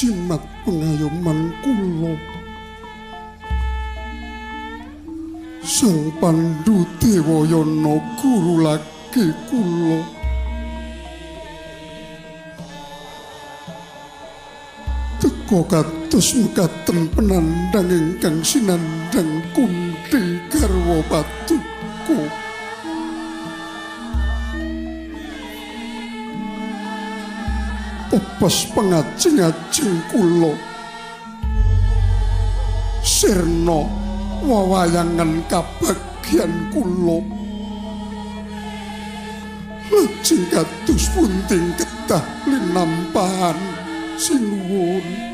Jimat pengayoman kula. Sang Pandu Dewayana guru lagi kula. Teka kados mekaten penandang ingkang sinandang Kunthi garwa paduka. Pepes pengajeng-ajeng kula. Sirna wewayangan kabagyan kula. Lajeng kados punting kedah linampahan sinuwun.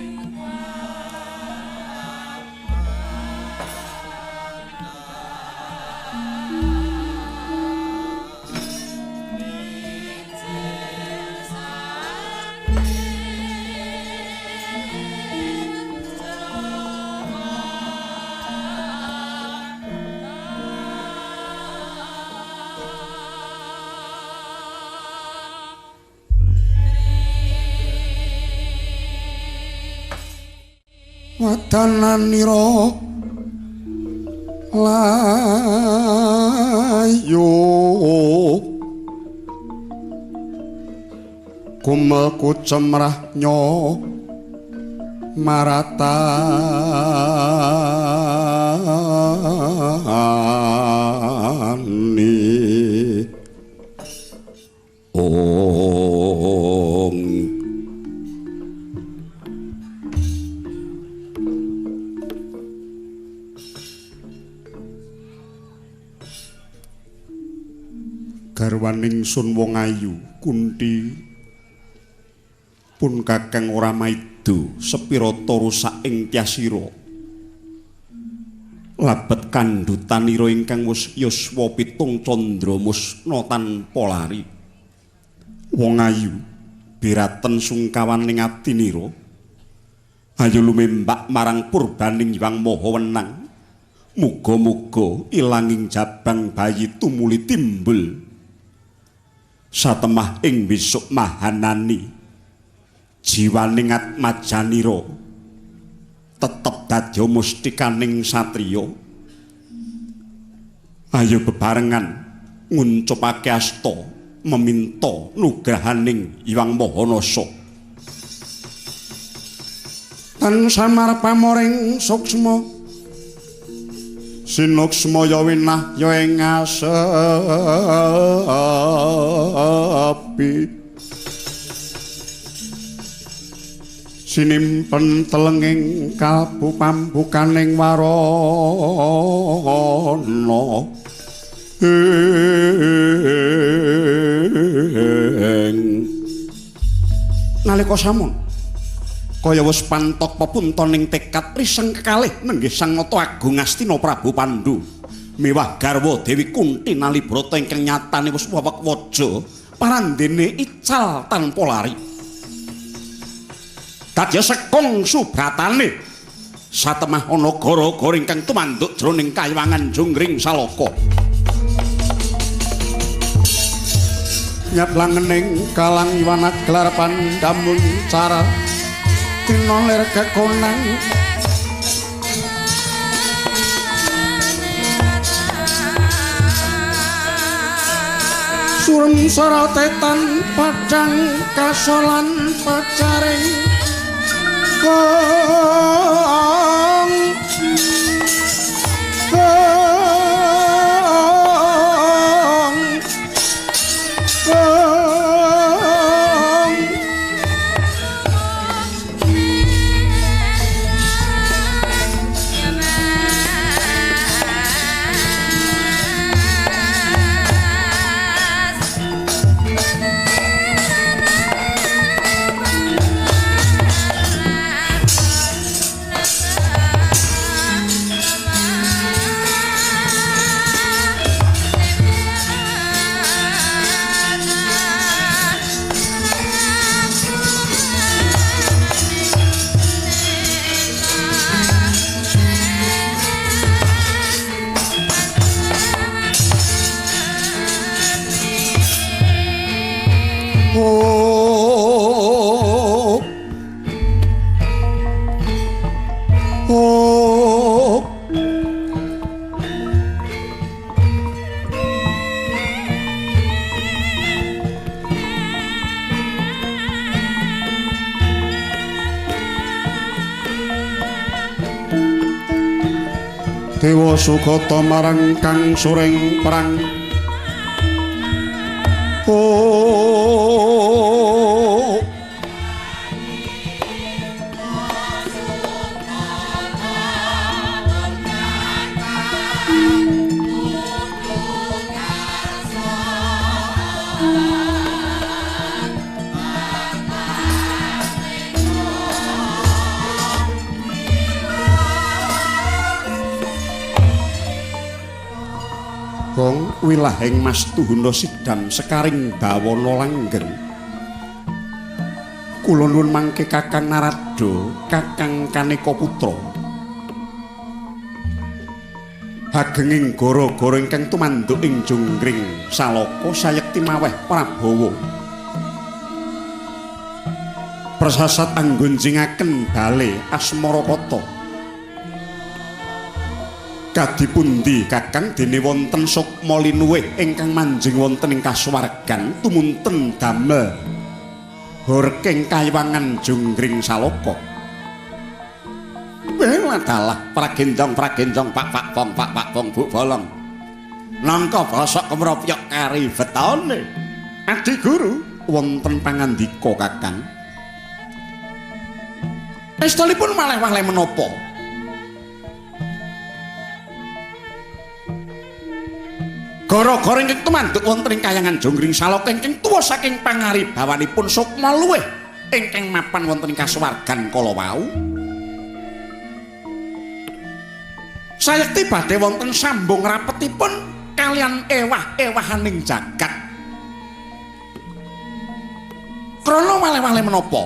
Wadananira layu kumel kucemrah nyo maratani ong garwaning sun wong ayu Kunthi pun kakang ora maida sepirata rusak ing tyasira labet kandhutanira ingkang wis yuswa 7 candra musna tanpa lari. Wong ayu biraten sungkawaning atinira ayo lumembak marang purbaning Hyang Maha Wenang. Muga-muga ilanging jabang bayi tumuli timbul satemah ing besok mahanani jiwaning atmajanira tetep dadya mustikaning satriya. Ayo bebarengan nguncupake asta meminta nugrahaning Hyang Maha Nasa. Tan samar pamoring suksma sinuksma ya winah ya ing asepi sinimpen telenging kalbu pambukaning warana ing nalika samun kaya wis pantok pepuntoning tekad riseng kekalih nenggih Sang Nata Agung Astina Prabu Pandu miwah garwa Dewi Kunthi Nalibrata ingkang nyatane wis wewek waja parandene ical tanpa lari. Dadya sekung subratane satemah ana gara-gara ingkang tumanduk jroning kayiwangan Jungring Salaka. Nyaplangening kalang yuwana gelar pandamun cara tina lir kekonang surem saratetan padang kasolan pacaring kong kong kong. Dewa Sugata marang kang suring perang. Oh, Gong wilahing Mas Tuhuna sidam sekaring bawana langgeng. Kula nuwun mangke Kakang Narada, Kakang Kaneka Putra. Hagenging gara-gara ingkang tumanduk ing Jonggring Salaka sayekti maweh Prabawa. Prasasat anggonjingaken bale Asmarakata. Kadipundi Kakang dene wonten sukma linuwih ingkang manjing wonten ing kasuwargan tumunten damel horking kayiwangan Jonggring Salaka. Wah, pragendong pragendong pak pak pong pak pak pong bu bolong. Nangka bosok kemropyok kari betone. Adi guru wonten pangandika Kakang. Estalipun malih-malih menapa? Gara-gara ingkang tumanduk wonten ing kayangan Jonggring Salaka ingkang tuwa saking pangaribawanipun sukma luwih ingkang mapan wonten ing kasuwargan kala wau. Sayekti badhe wonten sambung rapetipun kalian ewah-ewahaning jagat. Krana waleh-waleh menapa?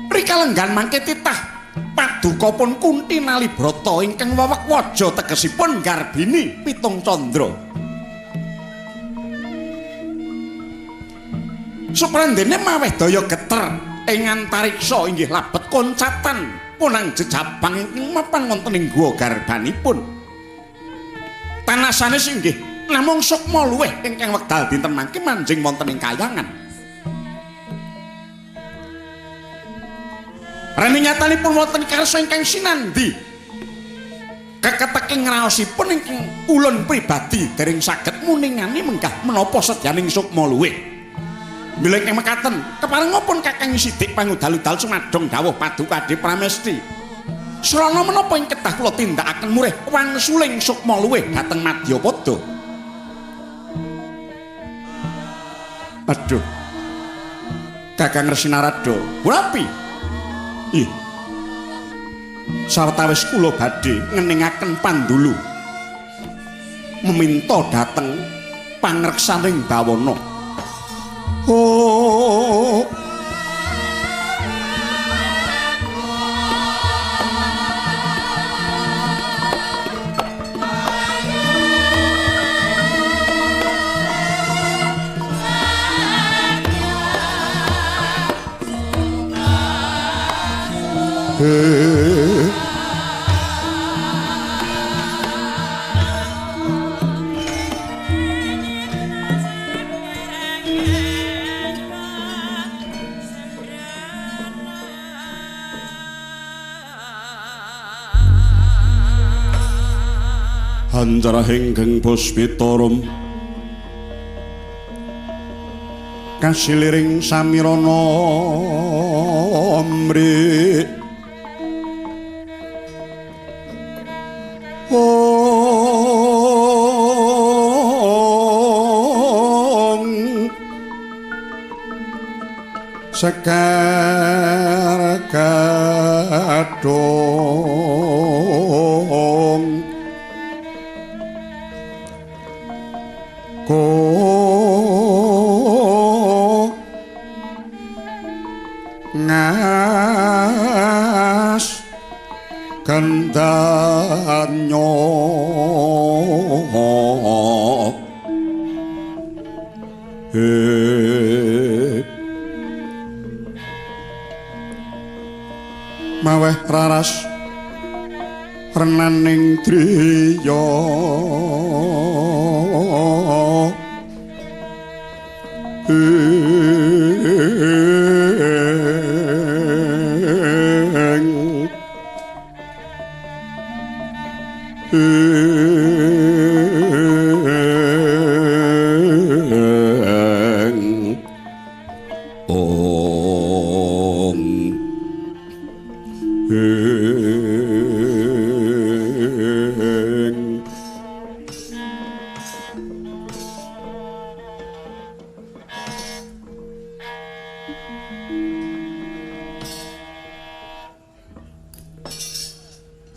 Rikalenggan mangke titah paduka pun Kunti Nalibrata ingkang wewek waja tegesipun garbini pitung candra. Suprandene maweh daya geter ing antariksa inggih labet koncatan punang jejabang ingkang mapan wonten ing guwa garbanipun. Tanah sanes inggih namung sukma luwih ingkang wekdal dinten mangke manjing wonten ing kayangan. Rene nyatanipun wonten karsa ingkang sinandhi keketeking raosipun ingkang ulun pribadi dereng saged muningani menggah menapa sedyaning sukma luwih. Mila ingkang mekaten keparengipun Kakang Sidik pangudal-udal sumadong dawuh paduka Adi Pramesti. Srana menapa ing kedah kula tindakaken murih wangsuling sukma luwih dhateng Madyapada. Aduh. Kakang Resi Narada, "Wrapi?" Ih. Sawetawis kula badhe ngeningaken pandulu meminta dhateng pangreksaning bawana. Oh. Hanjarahing geng puspitarum kasiliring samirana mri ong sekar gadong ko ngas kendanyo maweh raras renaning driya ing Ong ing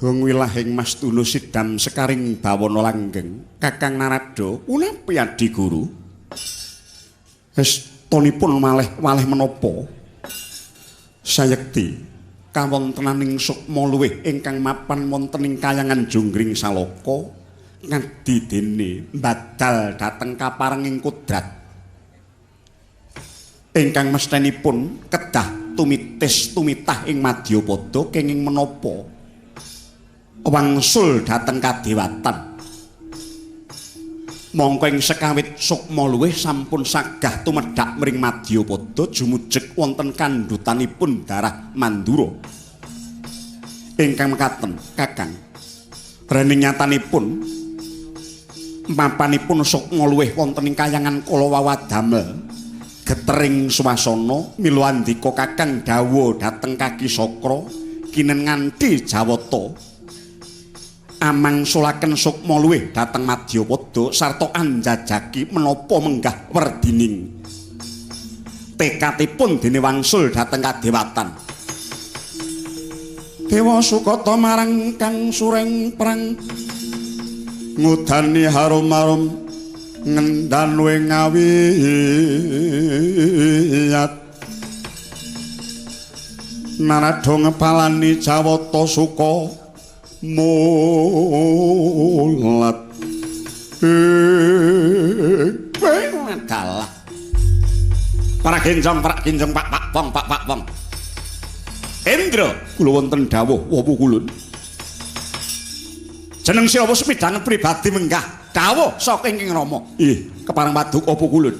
Hong wilahing Mastuna sidam sekaring bawana langgeng Kakang Narada punapi adi guru estonipun malih-walih menapa sayekti kawontenaning sukma luwih ingkang mapan wonten ing kayangan Jonggring Salaka ngadi dene mbadal dhateng kaparenging kodrat ingkang mesthenipun kedah tumitis tumitah ing madyapada kenging menapa wangsul dhateng kadewatan. Mongko ing sekawit sukma luwih sampun sagah tumedhak mring madyapada jumujeg wonten kandhutanipun darah Mandura. Ingkang mekaten Kakang, rening nyatanipun mapanipun sukma luwih wonten ing kayangan kala wau damel getering swasana mila andika Kakang dawuh dhateng Kaki Sakra kinen nganti Jawata amangsulaken sukma luwih dhateng madyapada sarta anjajaki menapa menggah werdining tekatipun dene wangsul dhateng kadewatan. Dewa Sukata marang kang sureng prang ngudani harum-harum ngendan ing awiyat Narada ngepalani Jawata suka mulat. Dalah para genjong pak pak pong pak pak pong. Indra kula wonten dawuh wopo kulun. Jeneng sira sepidhanget pribadi menggah dawuh saking King Rama. Ih, kepareng paduka apa kulun.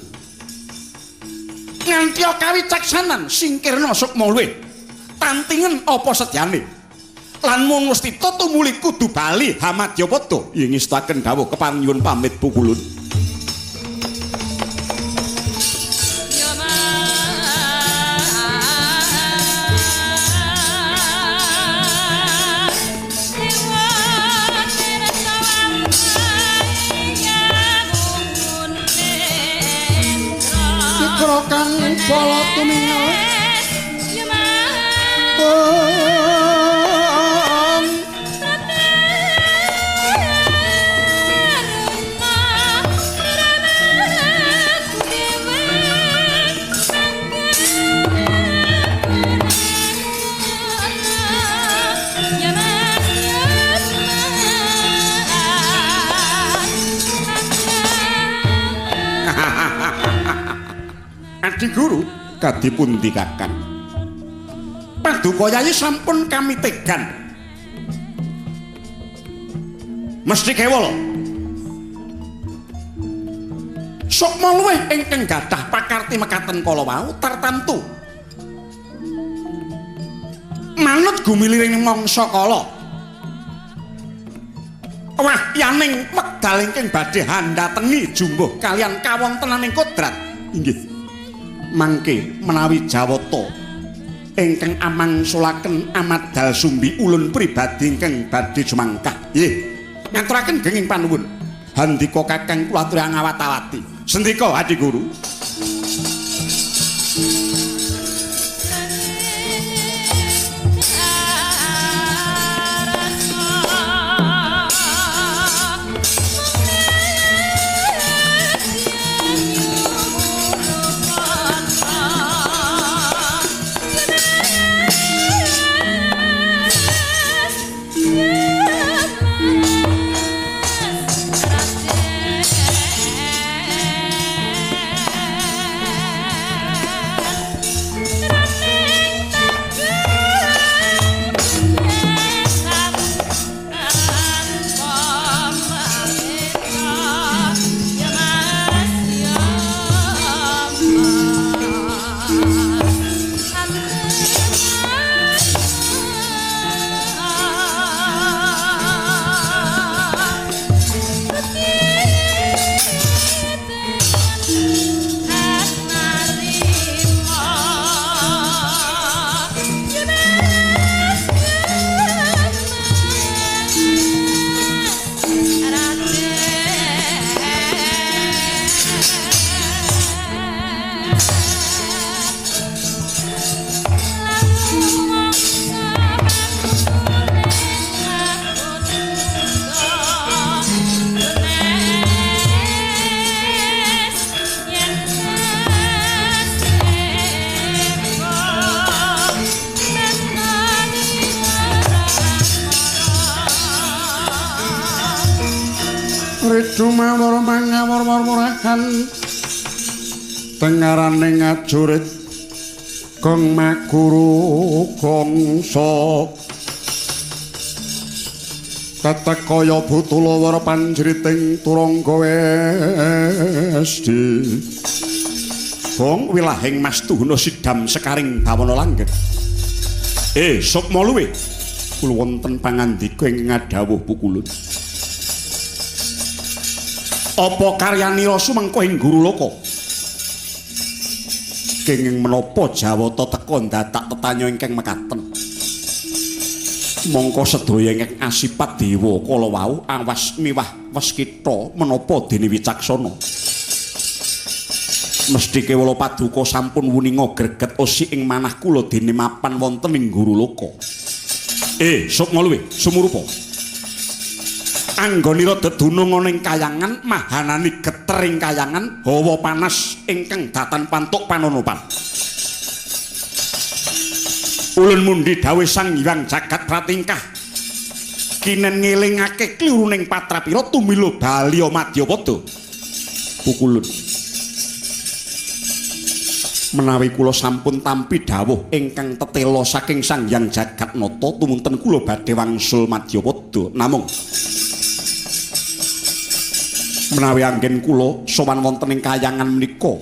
Nganti kawicaksanan singkirna sukma luwih. Tantingen apa sedyane? Lan mung mustita tumuli kudu bali hamadyapada. Ing ngestaken dawuh kepareng nyuwun pamit pukulun. Kang pala tumingal Adi guru kadipundi Kakang. Paduka Yayi sampun kami tegan. Mesti kewala. Sukma luwih ingkang gadah pakarti mekaten kala wau tartamtu. Manut gumiliring mangsa kala. Wahyaning wekdal ingkang badhe handatengi jumbuh kaliyan kawontenaning kodrat. Inggih. Mangke menawi Jawata ingkang amangsulaken amadal sumbi ulun pribadi ingkang badhe jumangkah. Nggih, ngaturaken genging panuwun. Handika Kakang kula aturi ngawat-awati. Sendika Adi Guru. Ridumawar mangawar-war-warahan tengarane ngajurit gong maguru gongso tetek kaya butulawara panjriting turangga wesdi gong wilahing mastuhuna sidam sekaring bawana langgeng. Sukma luwe kula wonten pangandika ingkang ngadhawuh pukulun. Apa karyanira sumengko ing Guru Loka? Kenging menapa Jawata teka ndatak tetanya ingkang mekaten? Mongko sedaya ingkang asipat dewa kala wau awas miwah weskita menapa dene wicaksana. Mesthi kewala paduka sampun wuninga greget osik ing manah kula dene mapan wonten ing Guru Loka. Sukma luwe sumurupa. Anggonira dedunung ana ing kayangan mahanani geter ing kayangan hawa panas ingkang datan pantuk panonopan. Ulun mundi dawuh Sang Hyang Jagat Pratingkah kinen ngelingake kliruning patrapira tumila baliya madyapada. Pukulun. Menawi kula sampun tampi dawuh ingkang tetela saking Sang Hyang Jagatnata tumunten kula badhe wangsul madyapada. Namung menawi anggen kula sowan wonten ing kayangan menika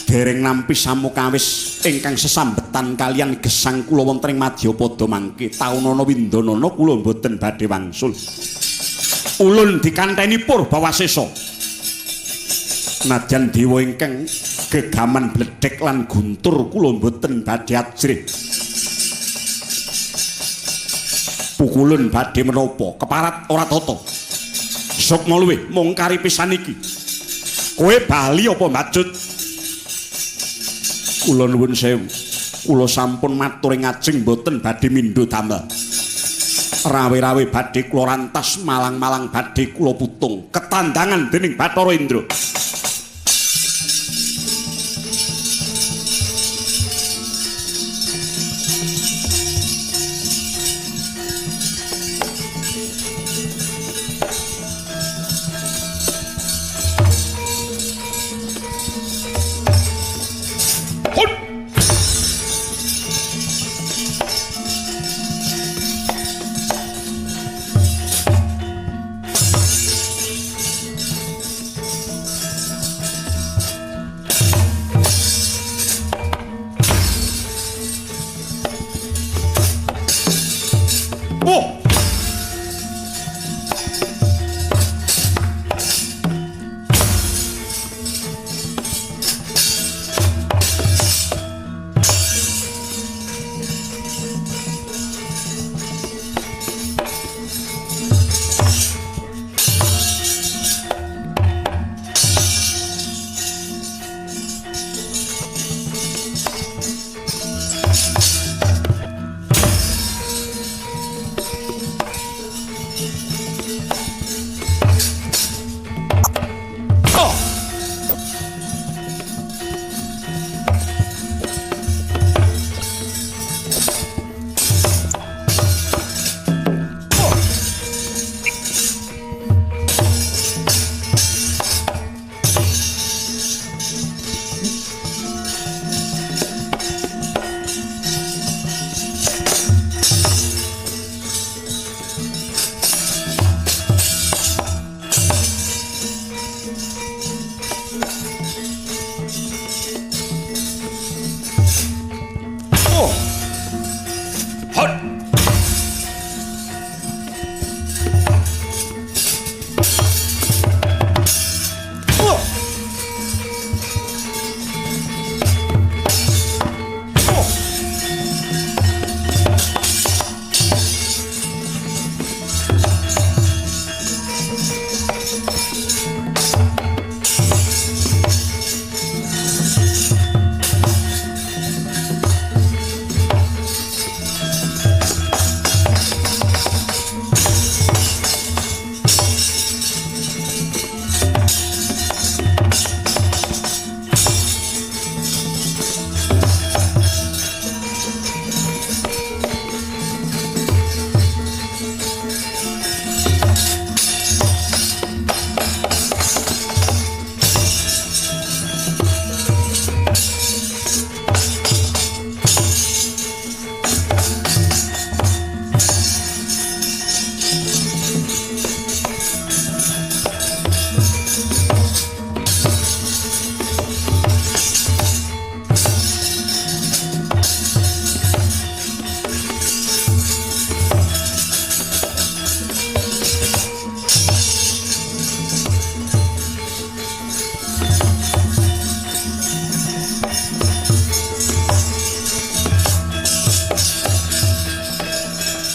dereng nampi samukawis ingkang sesambetan kaliyan gesang kula wonten ing madyapada mangke taunana windanana kula mboten badhe wangsul. Ulun dikanteni Purbawasesa. Nadyan dewa ingkang gegaman bledhek lan guntur kula mboten badhe ajrih. Pukulun badhe menapa keparat ora tata. Sukma luwih mung kari pisan iki. Kowe bali apa mbacut? Kula nuwun sewu. Kula sampun matur ing ngajeng mboten badhe mindho damel. Rawe-rawe badhe kula rantas, malang-malang badhe kula putung. Ketandangan dening Bathara Indra.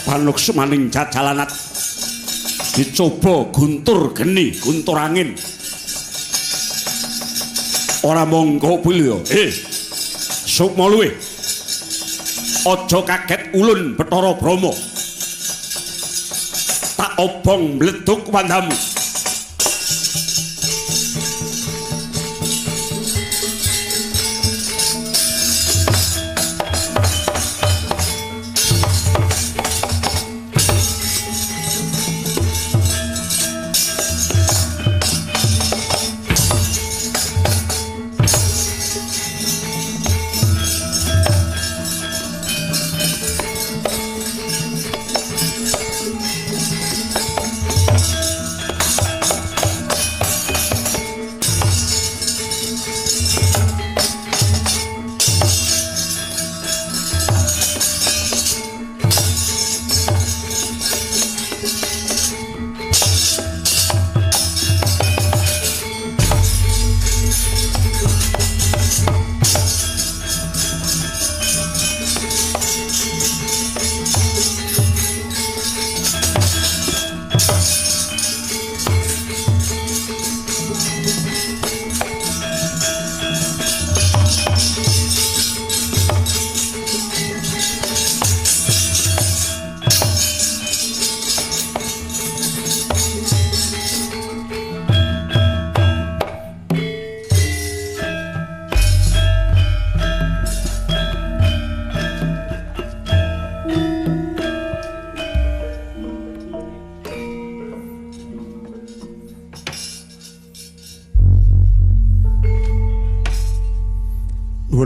Panuksmaning jajalanat dicoba guntur geni, guntur angin. Ora mongko pilih. Sukma Luwih. Aja kaget ulun Bathara Brahma. Tak obong mleduk wandamu.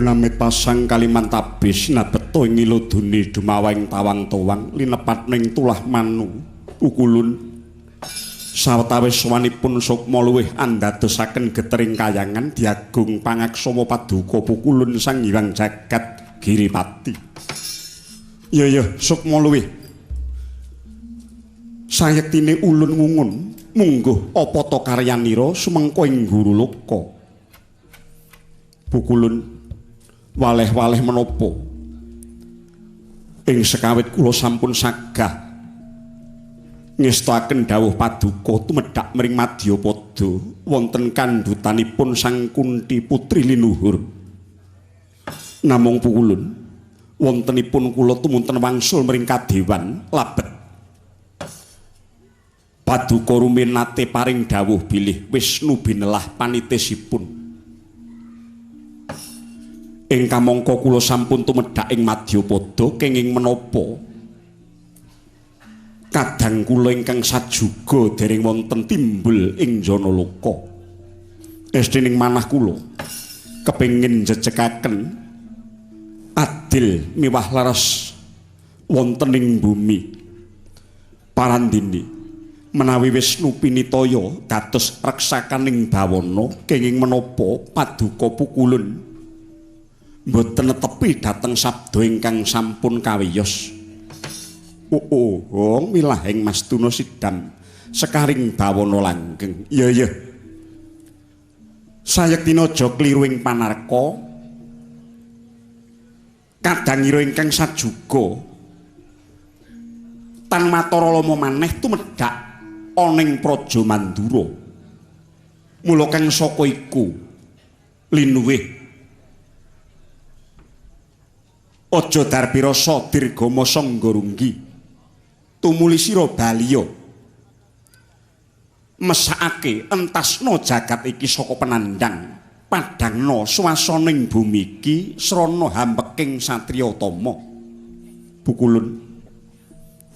Namit pasang Kalimantabis nabeto ing ilodune dumaweng tawang-towang linepat ning tulah manu ukulun sawetawis sowanipun Sukma Luwih andadosaken getering kayangan diagung pangaksama paduka Pukulun Sang Hyang Jagat Giripati. Ya ya Sukma Luwih, sayektine ulun ngungun mungguh apa ta karyanira sumengko ing guru loka. Pukulun waleh-waleh menapa ing sekawit kula sampun sagah ngestakaken dawuh paduka tumedhak mring Madyapada wonten kandhutanipun Sang Kunti Putri Linuhur. Namung Pukulun wontenipun kula tumunten wangsul mring kadewan labet paduka rumin nate paring dawuh bilih Wisnu binelah panitisipun. Ing kamangka kula sampun tumedhak ing Madyapada kenging menapa kadang kula ingkang sajuga dereng wonten timbul ing Janaloka. Estining manah kula kepengin jejekaken adil miwah leres wonten ing bumi parandene menawi Wisnu pinitaya dados reksakaning bawana kenging menapa paduka Pukulun mboten netepi dhateng sabda ingkang sampun kawiyos. Oh, milahing Mastuna sidam sekaring bawana langgeng. Iya iya. Sayektina aja kliru ing panarka. Kadangira ingkang sajuga tan matara lama maneh tumedhak ana ing Praja Mandura. Mula kang saka iku linuwih aja darbirasa dirgama sangga runggi tumuli sira baliya mesakake entasna jagat iki saka penandang padhangna swasaning bumi iki srana hampeking satriya utama. Pukulun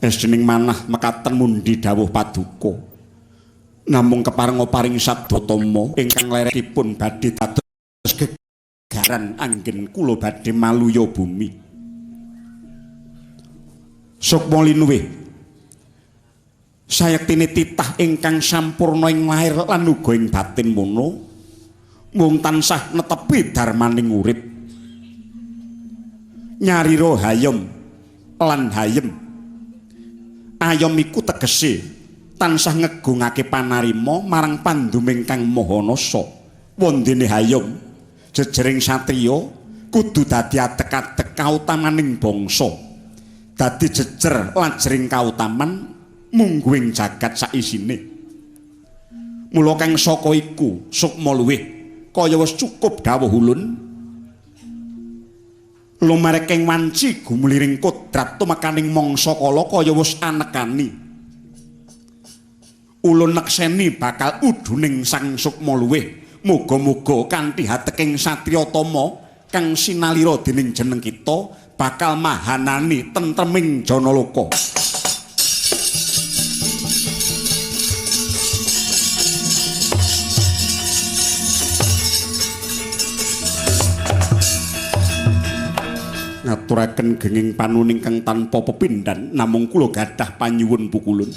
esdening manah mekaten mundi dawuh paduka namung keparenga paring sabda tama ingkang lerekipun badhe dados gegaran anggen kula badhe maluya bumi. Sukma Linuwih sayektine titah ingkang sampurna ing lair lan uga ing batin mono mung tansah netepi darmaning urip nyarira hayem lan hayem. Ayom iku tegese tansah ngegungake panarima marang panduming Kang Maha Nasa. Wondene hayem jejering satriya kudu dadi atek-atek kautamaning bangsa. Dadi jejer lajring kautaman mungguing jagat saisine. Mula kang saka iku sukma luwih kaya wis cukup dawuh ulun. Lumareking wanci gumuliring kodrat tumekaning mangsa kala kaya wis anekani. Ulun nekseni bakal uduning Sang Sukma Luwih. Muga-muga kanthi hateking satriya tama kang sinalira dening jeneng kita bakal mahanani tentreming janaloka. Ngaturaken genging panuning kang tanpa pepindhan, namung kula gadah panyuwun pukulun.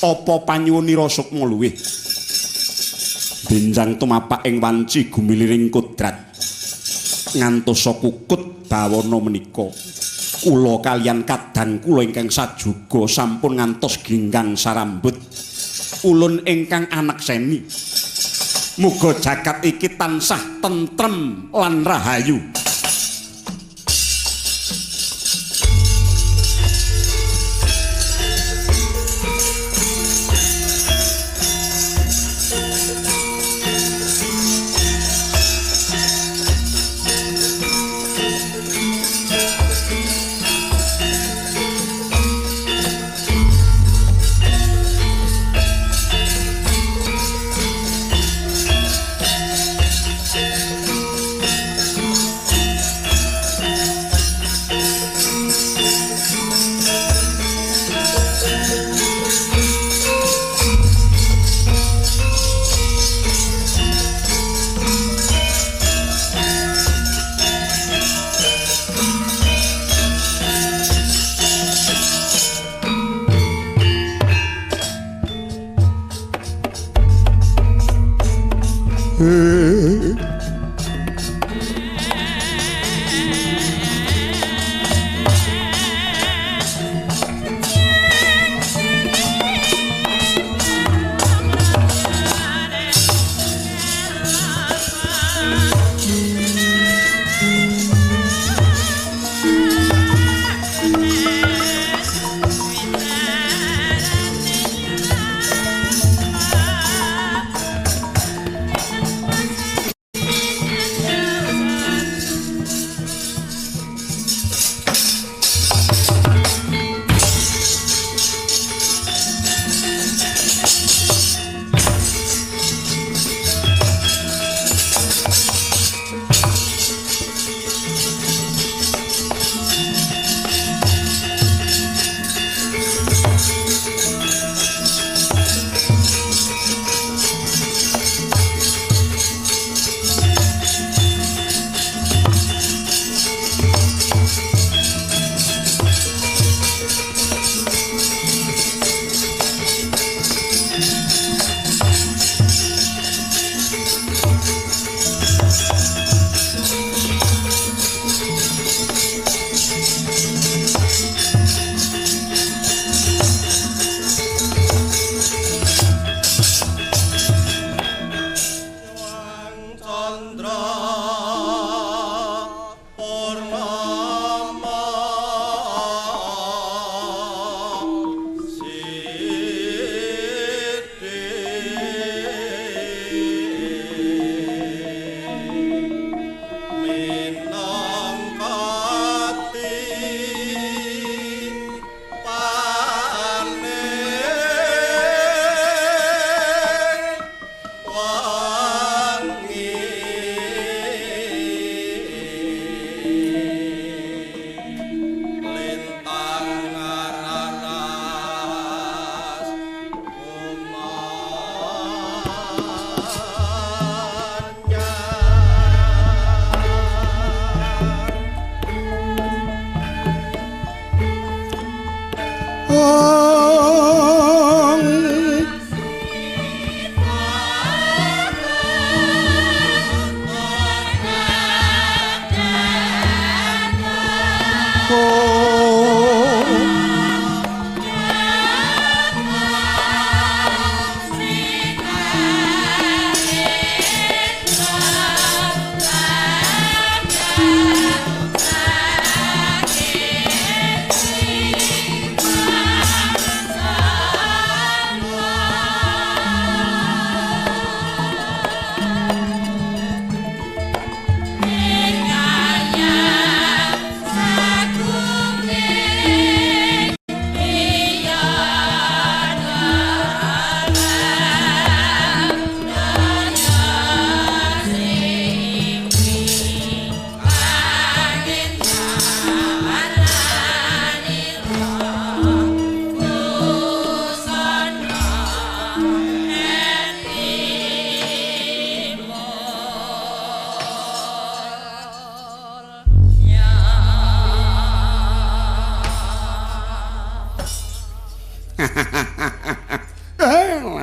Apa panyuwunira Sukma Luwih? Benjang tumapak ing wanci gumiliring kodrat ngantosa kukut bawana menika. Kula kaliyan kadang kula ingkang sajuga sampun ngantos ginggang sarambut. Ulun ingkang anekseni, muga jagat iki tansah tentrem lan rahayu.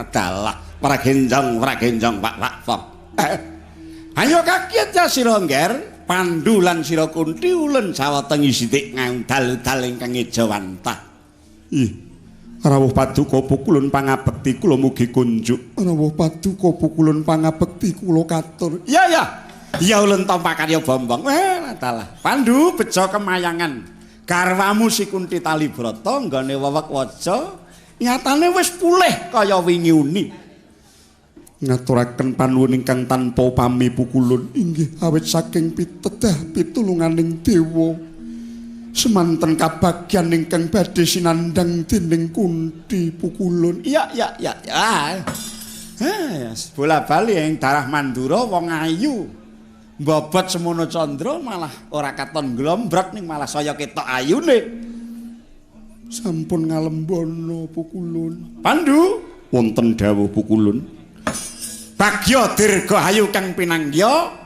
Dalah pragenjong pragenjong Pak Pak Pok. Ayo kaget ya sira ngger, Pandu lan sira Kunti ulun sawetengi sithik ngandal-udal ingkang ejawantah. Ih, rawuh paduka pukulun pangabekti kula mugi kunjuk. Rawuh paduka pukulun pangabekti kula katur. Iya ya. Ya ulun tampa karya Bombong. Dalah. Pandu bejo kemayangan. Garwamu si Kunti Talibrata nggone wewek waja nyatane wis pulih kaya wingi uni. Ngaturaken panuwun ingkang tanpa upami pukulun inggih awit saking pitedah pitulunganing dewa. Semanten kabagyan ingkang badhe sinandhang dening Kunti pukulun. Iya ya ya ya. Bola bali ing darah Mandura wong ayu. Mbobot semono candra malah ora katon glombrot ning malah saya ketok ayune. Sampun ngalembono pukulun. Pandu wonten dawuh pukulun. Bagya dirgahayu kang pinanggya.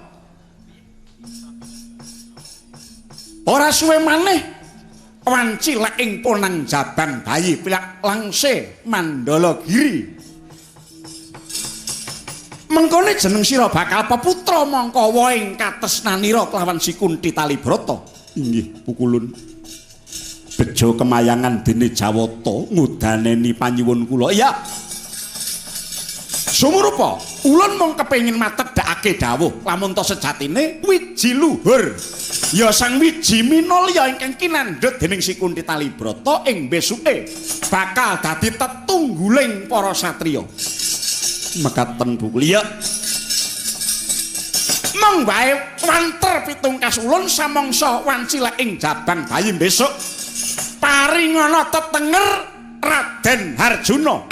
Ora suwe maneh wanci lek ing ponang jabang bayi pilak langse Mandala Giri. Mengkone jeneng sira bakal peputra mangka ing katresnanira kelawan si Kunti Talibrata. Inggih pukulun. Bejo kemayangan dene Jawata ngudaneni panyuwun kula. Iya. Sumurupa, ulun mung kepengin matedhakake dawuh lamun ta sejatine wiji luhur. Ya sang wiji minulya ingkang kinandhut dening si Kunti Talibrata ing besuke bakal dadi tetungguling para satriya. Mekaten bukul. Iya. Mong wae wanter pitungkas ulun samangsa wanci lek ing jabang bayi besok paringana tetenger Raden Harjuna.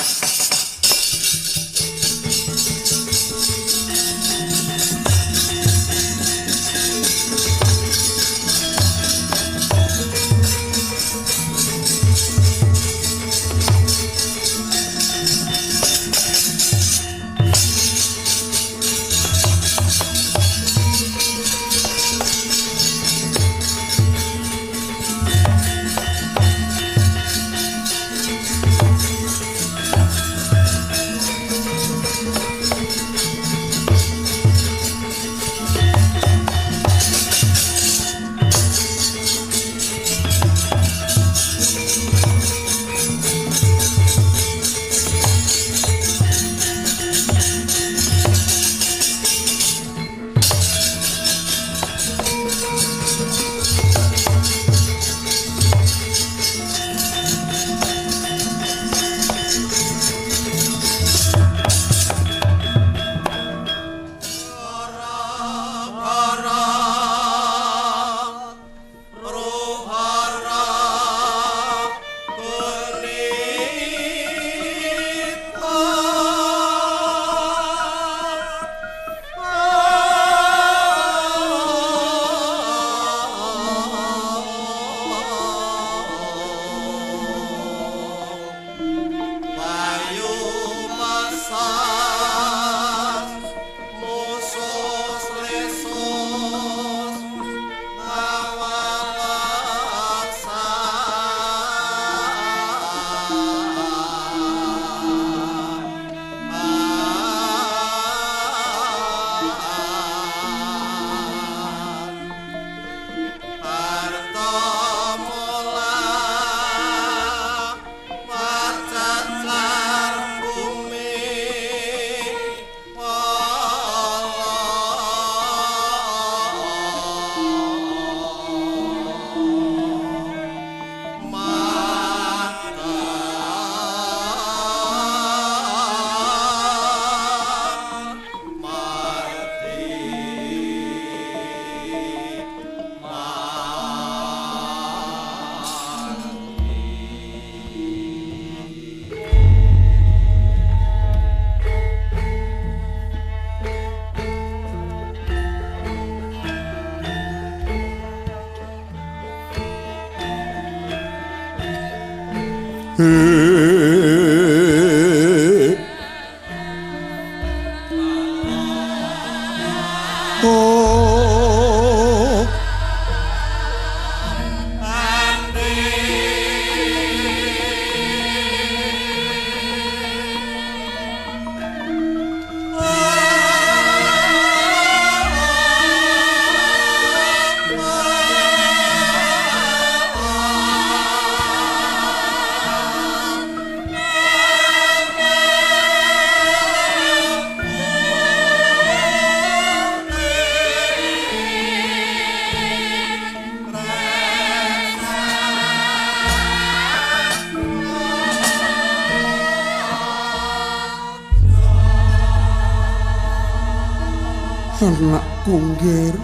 Anakku nggir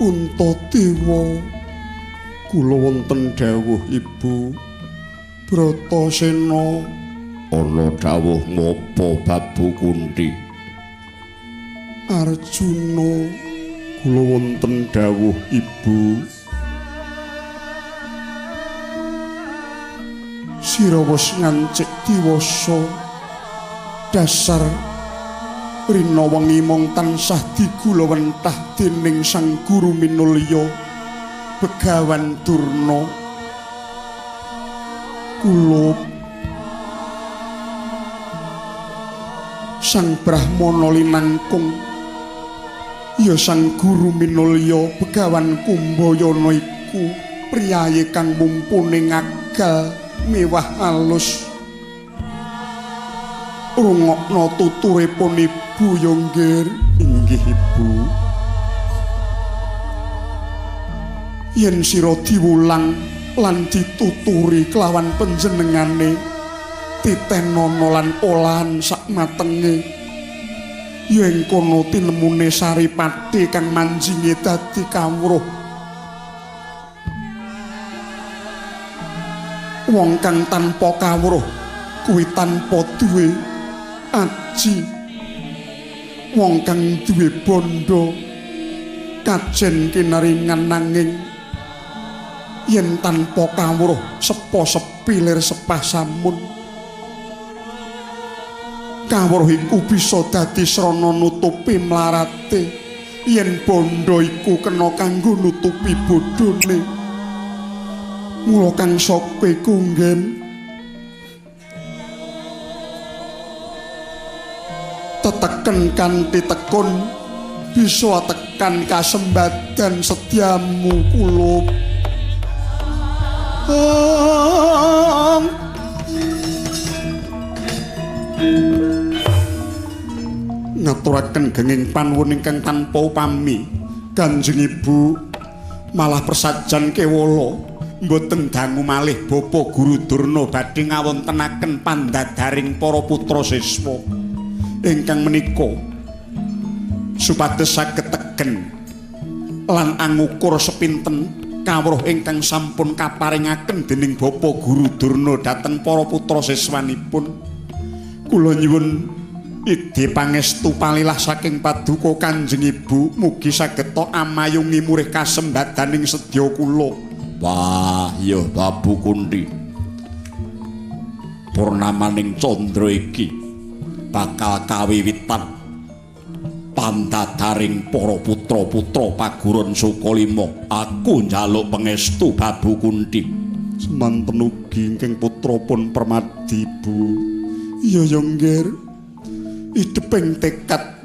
Puntadewa, kula wonten dawuh Ibu Bratasena. Ana dawuh ngopo Babu Kunthi? Arjuna, kula wonten dawuh Ibu. Sira wis ngancik diwasa, dasar rina wengi mung tansah digulawentah dening Sang Guru Minulya Begawan Durna. Kula Sang Brahmana linangkung ya Sang Guru Minulya Begawan Kumbayana iku priyayi kang mumpuni ngagal miwah alus. Rungokno tuturipun Ibu ya nggir. Inggih Ibu. Yen sira diwulang lan dituturi kelawan panjenengane, titenana lan olahan sak matenge, ya ing kono tinemune saripati kang manjinge dadi kawruh. Wong kang tanpa kawruh kuwi tanpa duwe aji. Wong kang duwe bondo kajen kinaringan nanging yen tanpa kawruh sepo sepi lir sepah samun. Kawruh iku bisa dadi srana nutupi mlarate, yen bondo iku kena kanggo nutupi bodhone. Mula kang saka iku nggen teteken kanthi tekun bisa tekan kasembadan setyamu kulup. Ngaturaken genging panuwun ingkang tanpa upami Kanjeng Ibu, malah persajan kewala mboten dangu malih Bapa Guru Durna badhe ngawontenaken pandadaring para putra siswa ingkang menika supados saged tegen lan angukur sepinten kawruh ingkang sampun kaparingaken dening Bapa Guru Durna dhateng para putra siswanipun. Kula nyuwun idhi pangestu palilah saking paduka Kanjeng Ibu, mugi saged amayungi murih kasembadaning sedya kula. Wah, ya Babu Kunthi, purnamaning candra iki bakal kawiwitan pandadaring para putra-putra Paguron Sukalima. Aku njaluk pangestu Babu Kunthi. Semanten ugi ingkang putra pun permadi, Bu. Iya ya nggir, ideping tekad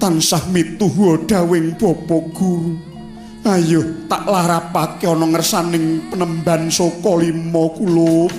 tansah mituhu dawuhing Bapa Guru. Ayo tak larapake ana ngersaning penemban Sukalima kula.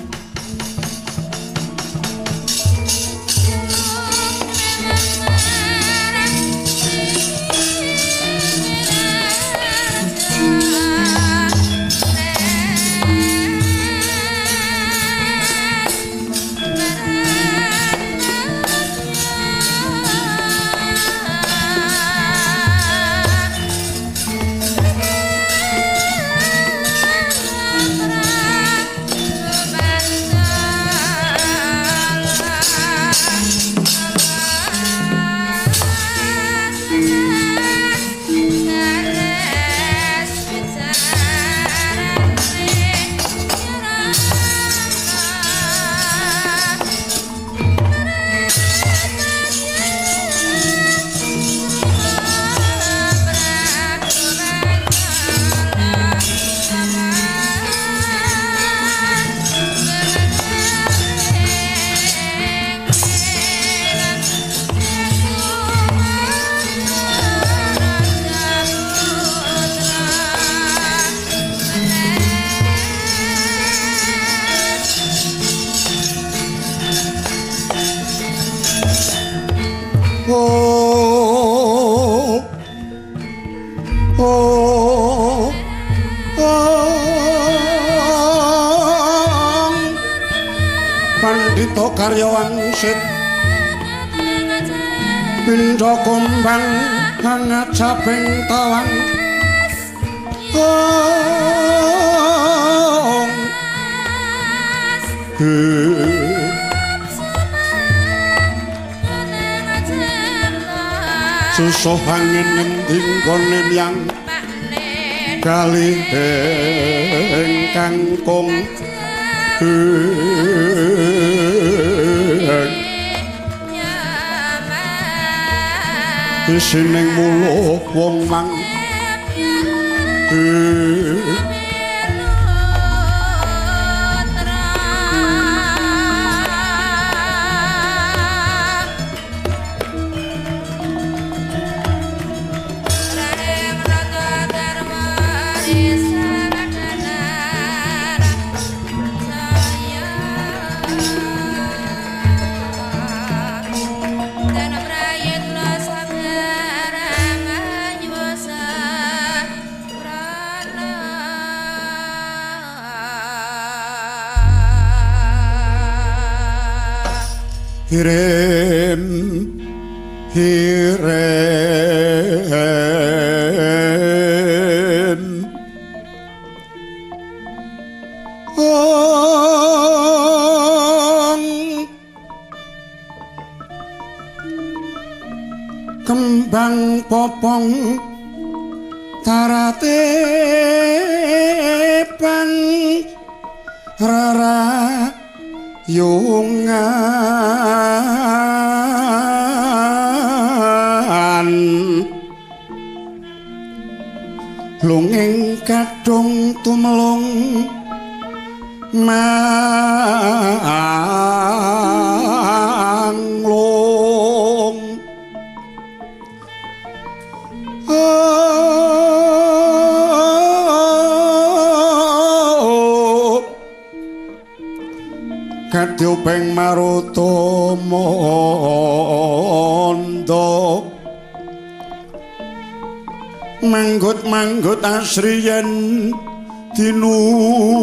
Pandhita karya wangsit Pindha kumbang ngajabing tawang Susuh angin ngendi nggone yang kalih kangkung isining muluh wong mang Hirem hirem ong kembang popong tarate pang rara yungan lunging kadung tumelung manglung Kadyopeng maruta mandha manggut-manggut asri yen dinulu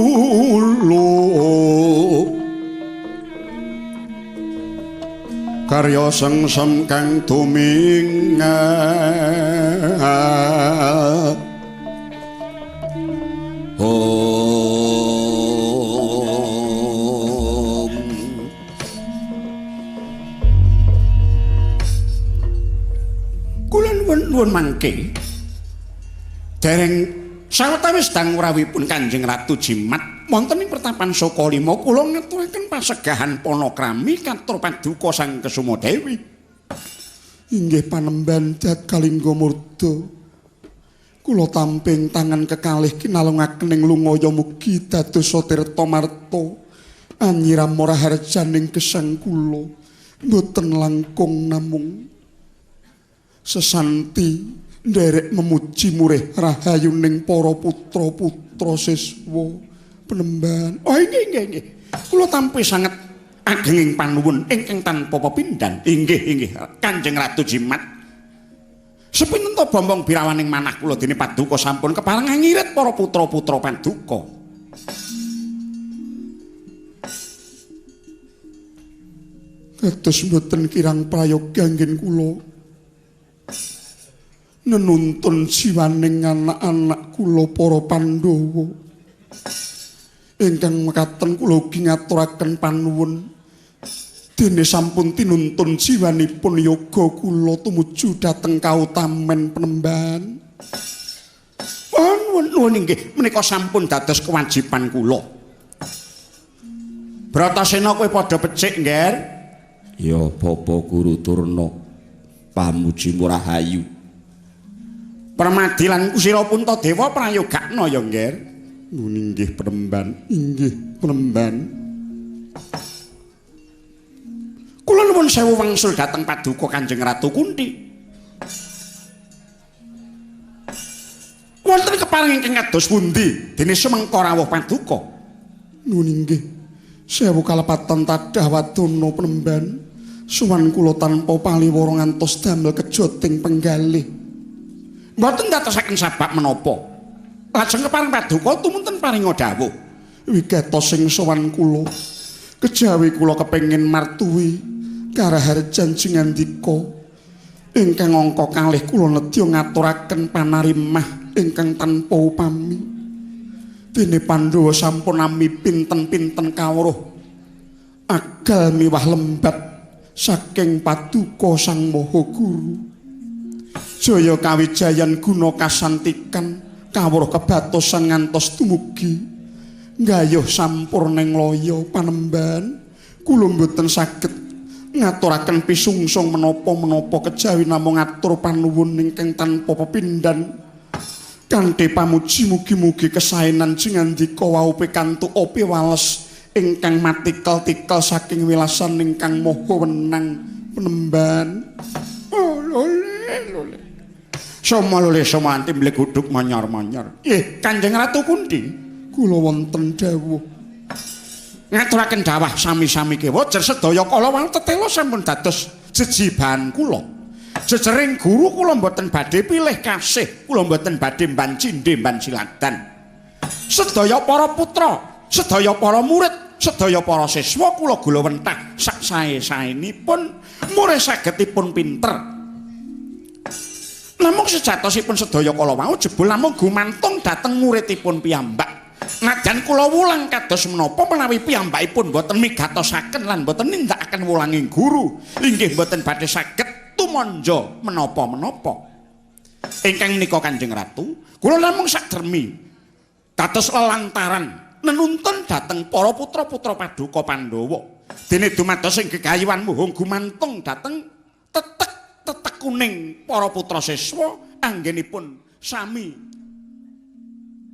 karya sengsem kang tumingal Nuwun mangke dereng sawetawis dang rawuhipun Kanjeng Ratu Jimat wonten ing pertapan Sukalima kula ngaturaken pasegahan panakrami katur paduka Sang Kesuma Dewi. Inggih panemban Jagalingga Murda. Kula tamping tangan kekalih kinalungaken ing lungaya mugi dados tirta marta anyiram raharjaning gesang kula mboten langkung namung sesanti nderek memuji murih rahayuning para putra-putra siswa penemban. Oh inggih inggih inggih. Kula tampi sanget agenging panuwun ingkang tanpa pepindhan. Inggih inggih Kanjeng Ratu Jimat. Sepinten to bombong birawaning manah kula dene paduka sampun kepareng ngirit para putra-putra paduka. Kados mboten kirang prayoga anggen kula nenuntun jiwaning anak-anak kula para Pandhawa ingkang mekaten kula ugi ngaturaken panuwun dene sampun tinuntun jiwanipun yoga kula tumuju dhateng kautamen penemban. Nuwun nuwun inggih menika sampun dados kewajiban kula. Bratasena kowe padha becik, Ngger? Ya Bapak Guru Durna pamuji murahayu. Permadi lan Kusira Puntadewa prayogakna ya, Ngger. Nuwun inggih penemban, inggih penemban. Kula nuwun sewu wangsul dhateng paduka Kanjeng Ratu Kunthi. Wonten kepareng ingkang kados pundi dene sumengka rawuh paduka? Nuwun inggih. Sewu kalepatan tadah wadana penemban. Suwan kula tanpa paliwara ngantos damel kejoting penggalih. Mboten dadosaken sabab menapa. Lajeng kepareng paduka tumunten paringa dawuh. Wigatos sing sowan kula. Kejawi kula kepengin martuwi karaharjan sing ngandika. Ingkang angka kalih kula nedya ngaturaken panarimah ingkang tanpa upami. Dene Pandhawa sampun ami pinten-pinten kawruh agal miwah lembat saking paduka Sang Maha Guru. Jaya kawijayan guna kasantikan kawruh kebatosan ngantos dumugi nggayuh sampurning laya panembahan. Kula mboten saged ngaturaken pisungsung menapa-menapa kejawi namung ngatur panuwun ingkang tanpa pepindhan. Kanthi pamuji mugi-mugi kesaenan jingandika wau pikantuk piwales ingkang matikel-tikel saking wilasan ingkang maha wenang penemban. Oh, lole lole. Soma lole soma anti mleguduk manyar-manyar. Nggih, Kanjeng Ratu Kunthi, kula wonten dawuh. Ngaturaken dawah sami-sami kewajer sedaya kala wau tetela sampun dados jejibahan kula. Jejering guru kula mboten badhe pilih kasih, kula mboten badhe mban cindhe mban siladan. Sedaya para putra, sedaya para murid, sedaya para siswa kula gulawentah sak sae-saenipun murih sagedipun pinter. Namung sejatosipun sedaya kala wau jebul namung gumantung dhateng muridipun piyambak. Najan kula wulang kados menapa menawi piyambakipun boten migatosaken lan boten nindakaken wulanging guru, inggih boten badhe saged tumanja menapa-menapa. Ingkang menika Kanjeng Ratu, kula namung sakdermi dados lelantaran nenuntun dhateng para putra-putra paduka Pandhawa. Dene dumados ing gegayuhan muhung gumantung dhateng tetek-tetek kuning para putra siswa anggenipun sami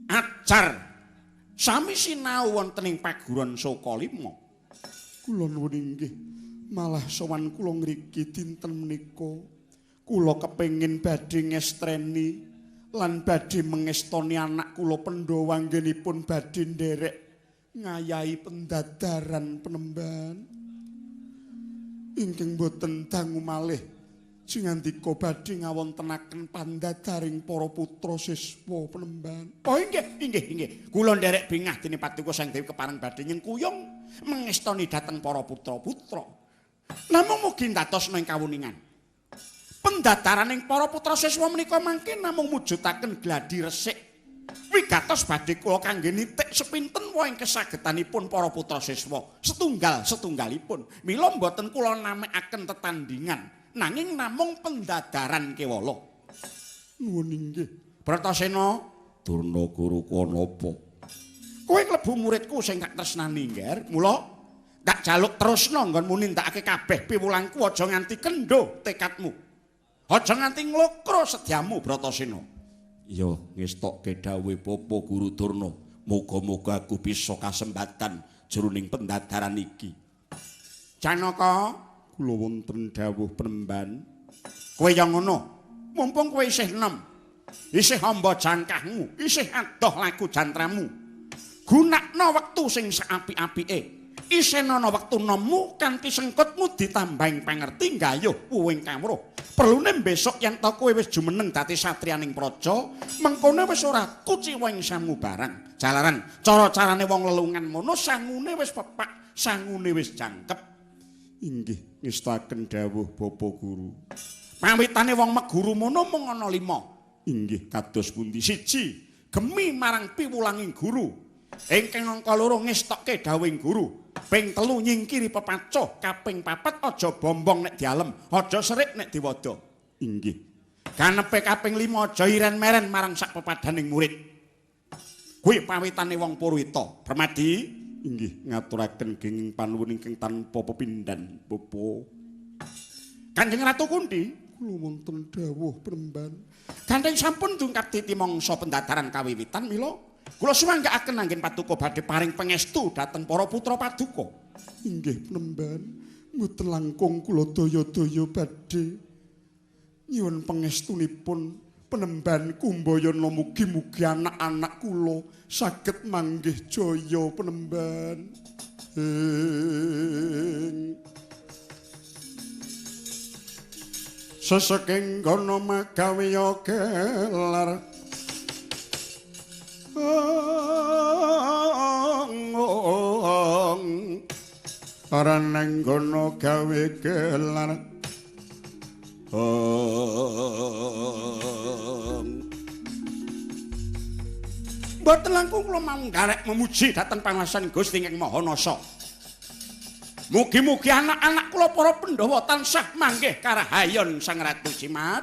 ajar sami sinau wonten ing paguron Sukalima. Kula nuwun inggih, malah sowan kula ngriki dinten menika kula kepengin badhe ngestreni lan badhe mengestoni anak kula Pandhawa anggenipun badhe nderek ngayahi pendadaran penemban. Ingkang boten dangu malih singandika badhe ngawontenaken pandadaring para putra siswa penemban. Oh inggih, inggih, inggih. Kula nderek bingah dene paduka Sang Dewi kepareng badhe nyengkuyung mengestoni dhateng para putra-putra. Namung mugi ndatosna ing kawuningan. Pendadaraning para putra siswa menika mangke namung mujudaken gladi resik. Wigatos badhe kula kangge nitik sepinten wae kesagetanipun para putra siswa setunggal setunggalipun. Mila mboten kula namekaken tetandingan, nanging namung pendadaran kewala. Nuwun inggih. Bratasena, Durna guruku napa? Kowe klebu muridku sing tak tresnani, Ngger. Mula tak jaluk terusna nggonmu nindakake kabeh piwulangku aja nganti kendho tekadmu. Aja nganti nglokro sedyamu, Bratasena. Iya, ngestokke dawuhe Bapa Guru Durna. Muga-muga aku bisa kasembatan jroning pendadaran iki. Janaka, kula wonten dawuh penemban. Kowe ya ngono. Mumpung kowe isih enom, isih amba jangkahmu, isih adoh laku jantramu. Gunakna wektu sing saapik-apike. Isenana wektu nommu kanthi sengkutmu ditambahing pangerti nggayuh wuwing kawruh. Perlune besok yen to kowe wis jumeneng dadi satriyaning praja, mengkone wis ora kuciwa ing samubarang. Jalaran cara-carane wong lelungan mono sangune wis pepak, sangune wis jangkep. Inggih, ngestaken dawuh Bapa Guru. Pawitane wong meguru mono mung ana 5. Inggih, kados pundi? 1, gemi marang piwulanging guru. Ingkang angka 2 ngestokke dawuhing guru. Ping 3 nyingkiri pepacoh, kaping 4 aja bombong nek dialem, aja serik nek diwada. Inggih. Ganepe kaping 5 aja iren-meren marang sak pepadaning murid. Kuwi pawitane wong Purwita. Permadi, inggih ngaturaken genging panuwun ingkang tanpa pepindhan, Bapa. Kanjeng Ratu Kunthi, kula wonten dawuh penemban. Gandeng sampun dungkap titi mangsa pendadaran kawiwitan mila kula sumanggaaken anggen paduka badhe paring pangestu dhateng para putra paduka. Inggih penemban, mboten langkung kula daya-daya badhe nyuwun pangestunipun penemban Kumbayana mugi-mugi anak-anak kula saged manggih jaya penemban. Seseking kono magawe gelar. Ora nang kono gawe gelar. Mboten langkung kula manggarek memuji dhateng panguwasan Gusti ingkang Maha Nasa. Mugi-mugi anak-anak kula para Pandhawa tansah manggih karahayon Sang Ratu Jimat.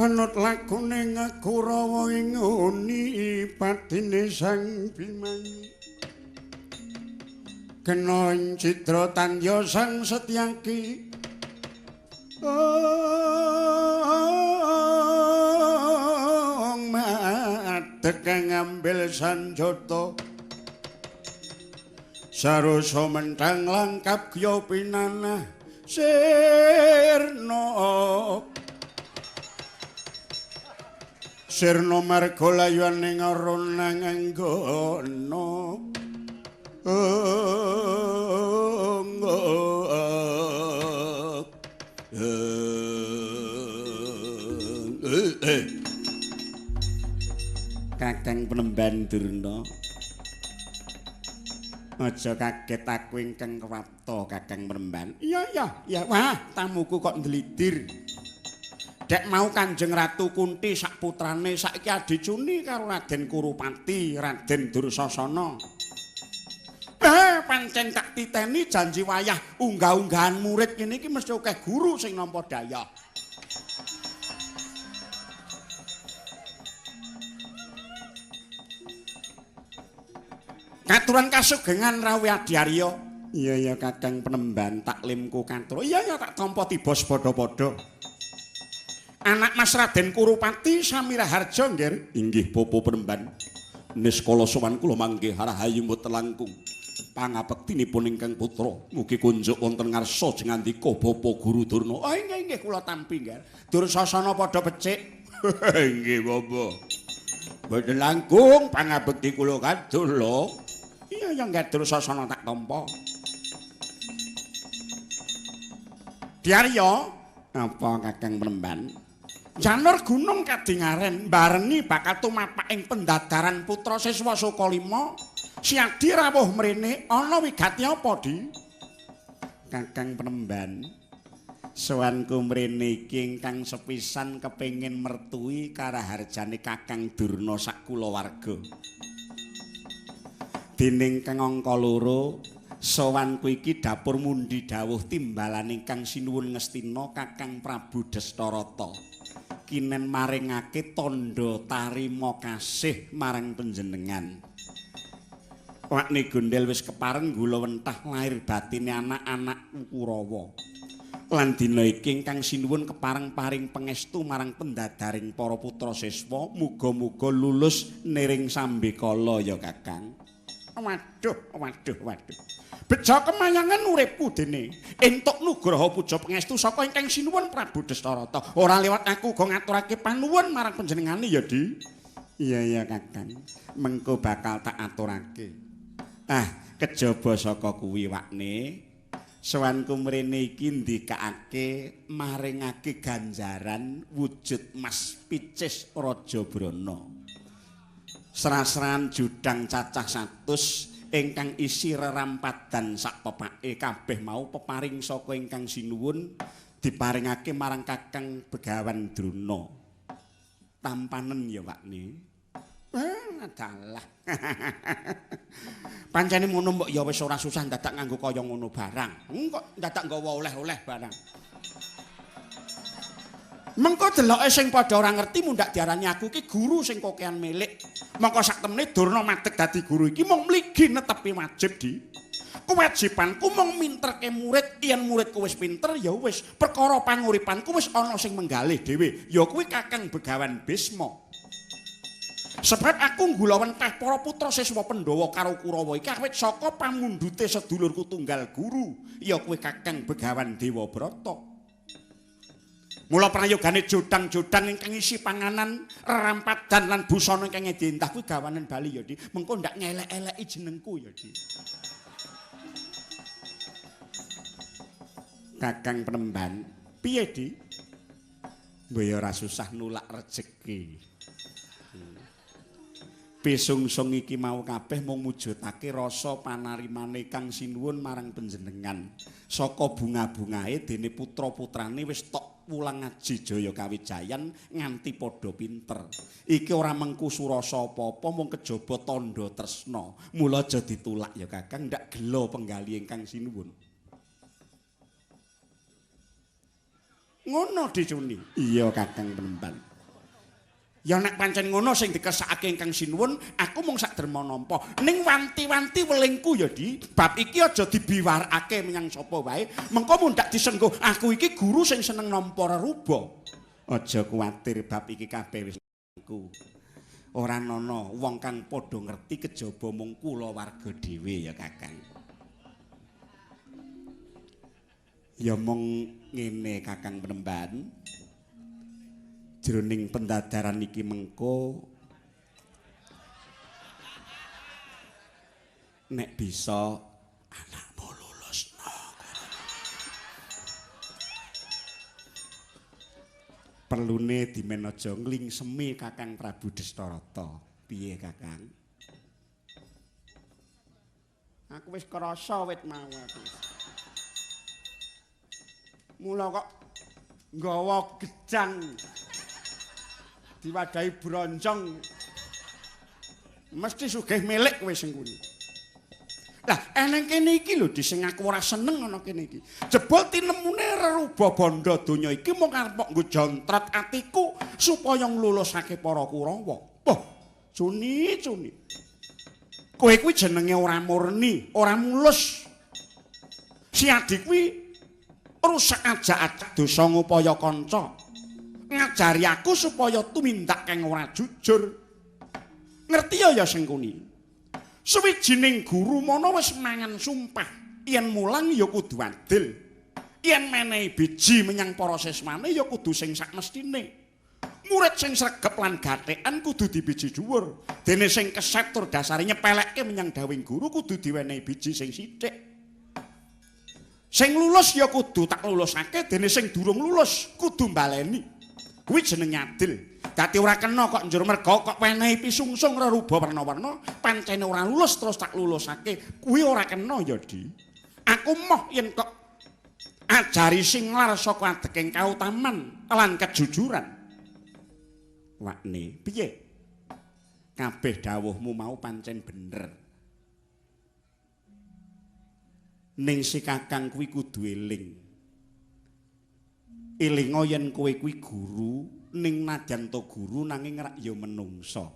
Anut lakune Kurawa ing nguni patine Sang Bimani. Kena ing citra tandya Sang Setyaki. Ong madeg ngambil sanjata. Sarosa menthang langkap gya pinanah sirna. Sirna marga layuane ngarana nganggana. Kakang Penemban Durna, aja kaget aku ingkang kewapta Kakang Penemban. Iya iya iya, wah tamuku kok ndlidir. Dek mau Kanjeng Ratu Kunti sak putrane saiki adicuni karo Raden Kurupati, Raden Dursasana. pancen tak titeni janji wayah unggah-unggahan murid ngene iki mesti akeh guru sing nampa dayah. Katuran kasugengan rawuh Adhyarya. Iya ya Kakang Penemban taklimku katur. Iya ya tak tampa tiba padha-padha. Anak Mas Raden Kurupati Samiraharja nggih. Inggih Bapak Penemban. Niskala sowan kula manggih rahayu mboten langkung. Pangabektinipun ingkang putra mugi kunjuk wonten ngarsa jengandika Bapak Guru Durna. Oh inggih inggih kula tampi nggih. Dursasana padha becik. Inggih Bapak. Mboten langkung pangabekti kula katur lho. Iya ya nggih Dursasana tak tampa. Dyarya apa Kakang Penemban? Janur gunung kadingaren barengi bakal tumapak ing pendadaran putra siswa Sukalima. Siadi rawuh mrene ana wigati apa, Di? Kakang Penemban, sowanku mrene iki ingkang sepisan kepengin mertui karaharjane Kakang Durna sak kulawarga. Dening kang angka loro, sowanku iki dapur mundi dawuh timbalan ingkang sinuwun ngestina Kakang Prabu Destarata. Kinen maringake tandha tarima kasih marang panjenengan. Wakne gondel wis kepareng gula wentah lahir batine anak-anak Kurawa. Lan dina iki ingkang sinuwun kepareng paring pangestu marang pendadaring para putra siswa, muga-muga lulus niring sambekala ya Kakang. Waduh, waduh, waduh. Bejo kemayangan uripku dene entuk nugraha puja pangestu saka ingkang sinuwun Prabu Destarata. Ora liwat aku uga ngaturake panuwun marang panjenengane ya, Di. Iya ya Kakang, mengko bakal tak aturake. Ah, kejaba saka kuwi wakne, sowanku mrene iki ndikakake maringake ganjaran wujud Mas Picis Raja Brana. Srasran judang cacah 100 ingkang isi rerampadan sak pepake kabeh mau peparing saka ingkang sinuwun diparingake marang Kakang Begawan Drona. Tampanen ya wakne. Dalah. Pancene ngono mbok ya wis ora susah dadak nganggo kaya ngono barang. Kok dadak nggawa oleh-oleh barang. Mengko deloke sing padha ora ngerti mundhak diarani aku iki guru sing kokean milik. Mongko sak temene Durna madeg dadi guru iki mung mligi netepi wajib, Di. Kewajibanku mung minterke murid, yen muridku wis pinter ya wis, perkara panguripanku wis ana sing menggalih dhewe, ya kuwi Kakang Begawan Bisma. Sebab aku nggulawentah para putra siswa Pandhawa karo Kurawa iki awit saka pamundhute sedulurku tunggal guru, ya kuwi Kakang Begawan Dewabrata. Mula prayogane jodang-jodang ingkang isi panganan, rerampadan lan busana ingkang dientah kuwi gawanen bali ya, Di. Mengko ndak ngelek-eleki jenengku ya, Di. Kakang Penemban, piye, Di? Mbok ya ora susah nulak rejeki. Pisungsung iki mau kabeh mung mujudake rasa panarimane kang sinuwun marang panjenengan. Saka bunga-bungae dene putra-putrane wis tok wulang ngaji Jaya Kawijayan nganti padha pinter. Iki ora mengku surasa apa-apa mung kejaba tandha tresna. Mula aja ditulak ya Kakang, ndak gelo penggali ingkang sinuwun. Ngono dicuni. Iya Kakang Penemban. Ya nek pancen ngono sing dikersakake ingkang sinuwun, aku mung sak derma nampa. Ning wanti-wanti welingku ya, Di, bab iki aja dibiwarakake menyang sapa wae. Mengko mundhak disengguh, aku iki guru sing seneng nampa reruba. Aja kuwatir bab iki kabeh wis aku. Ora ana wong kang padha ngerti kejaba mung kula warga dhewe ya Kakang. Ya mung ngene Kakang Penemban. Jroning pendadaran iki mengko nek bisa anakmu lulusno. Perlune dimen aja nglingsemi Kakang Prabu Destarata. Piye Kakang? Aku wis krasa wit mau aku. Mula kok nggawa gejang diwadahi bronjong mesti sugih milik kowe sing kuwi. Lah eneng kene iki lho di sing aku ora seneng ana kene iki. Jebul tinemune reruba bandha donya iki mung arep nggo jontret atiku supaya nglulusake para Kurawa. Wah, Juni, Juni. Kowe kuwi jenenge ora murni, ora mulus. Si Adi kuwi rusak ajak-ajak dosa ngupaya kanca. Ngajari aku supaya tumindak kang ora jujur. Ngerti ya ya Sengkuni? Suwijining guru mana wis mangan sumpah yen mulang ya kudu adil. Yen menehi biji menyang para siswane ya kudu sing sakmestine. Murid sing sregep lan gathekan kudu dibiji dhuwur. Dene sing keset tur dasare nyepelekke menyang dawuhing guru kudu diwenehi biji sing sithik. Sing lulus ya kudu tak lulusake, dene sing durung lulus kudu mbaleni. Kuwi jenenge adil. Dadi ora kena kok njur merga kok wenehi pisungsung reruba werna-werna, pancene ora lulus terus tak lulusake. Kuwi ora kena ya, Di. Aku moh yen kok ajari singlar saka adeking kautaman lan kejujuran. Wakne, piye? Kabeh dawuhmu mau pancen bener. Ning si Kakang kuwi kudu eling. Elinga yen kowe kuwi guru, ning nadyan to guru nanging rak ya menungsa.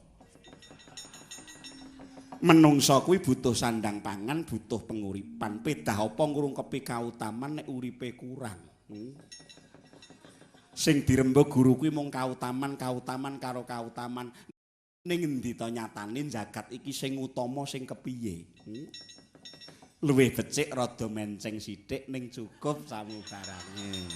Menungsa kuwi butuh sandang pangan, butuh penguripan. Pedah apa ngrungkepi kautaman nek uripe kurang. Sing dirembug guru kuwi mung kautaman, kautaman karo kautaman. Ning endi to nyatane jagat iki sing utama sing kepiye? Luwih becik rada menceng sithik ning cukup samubarange.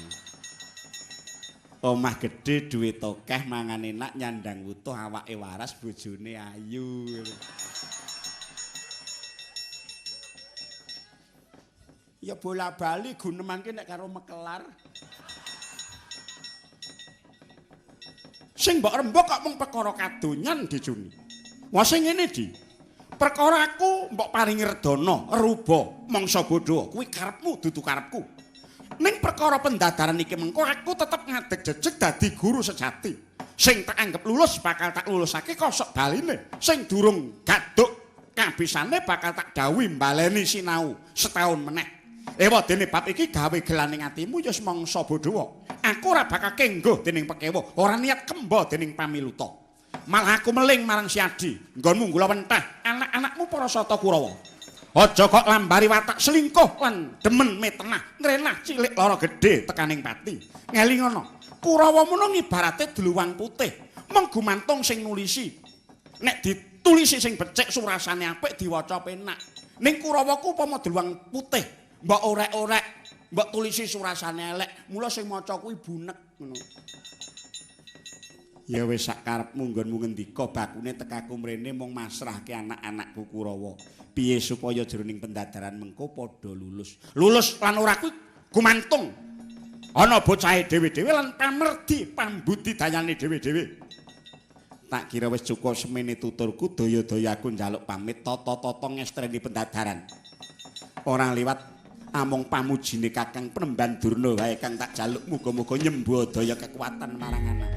Omah gedhe, duit akeh, mangan enak, nyandang wutuh, awake waras, bojone ayu. Ya bola-bali guneman ki nek karo mekelar. Sing mbok rembug kok mung perkara kadonyan, Dijuni. Wah sing ngene, Di. Perkara aku mbok paringi redana, ruba, mangsa bodho, kuwi karepmu dudu karepku. Ning perkara pendadaran iki mengko aku tetep ngadeg jejeg dadi guru sejati. Sing tak anggap lulus bakal tak lulusake kosok baline. Sing durung gaduk kabisane bakal tak dawuhi mbaleni sinau setahun meneh. Ewa dene bab iki gawe gelaning atimu ya mangsa bodho. Aku ora bakal kengguh dening pekewa, ora niat kemba dening pamiluta. Malah aku meling marang si Adi, nggonmu nggula wentah anak-anakmu para sata Kurawa. Aja kok lambari watak selingkuh lan demen metenah, ngrenah cilik lara gedhe tekaning pati. Ngelingono, Kurawa mono ngibarate dluwang putih, mung gumantung sing nulisi. Nek ditulisi sing becik surasane apik diwaca penak. Ning Kurawa ku upama dluwang putih, mbok orek-orek, mbok tulisi surasane elek, mula sing maca kuwi bunek ngono. Ya wis sak karepmu nggonmu ngendika bakune tekaku mrene mung masrahke anak-anakku Kurawa. Piye supaya jroning pendadaran mengko padha lulus. Lulus lan ora kuwi gumantung ana bocahe dhewe-dhewe lan pamerdi pambudidayane dhewe-dhewe. Tak kira wis cukup semene tuturku, daya-daya aku njaluk pamit tata-tata ngestreni pendadaran. Ora liwat amung pamujine Kakang Penemban Durna wae kang tak jaluk, muga-muga nyembuh daya kekuatan marang anak.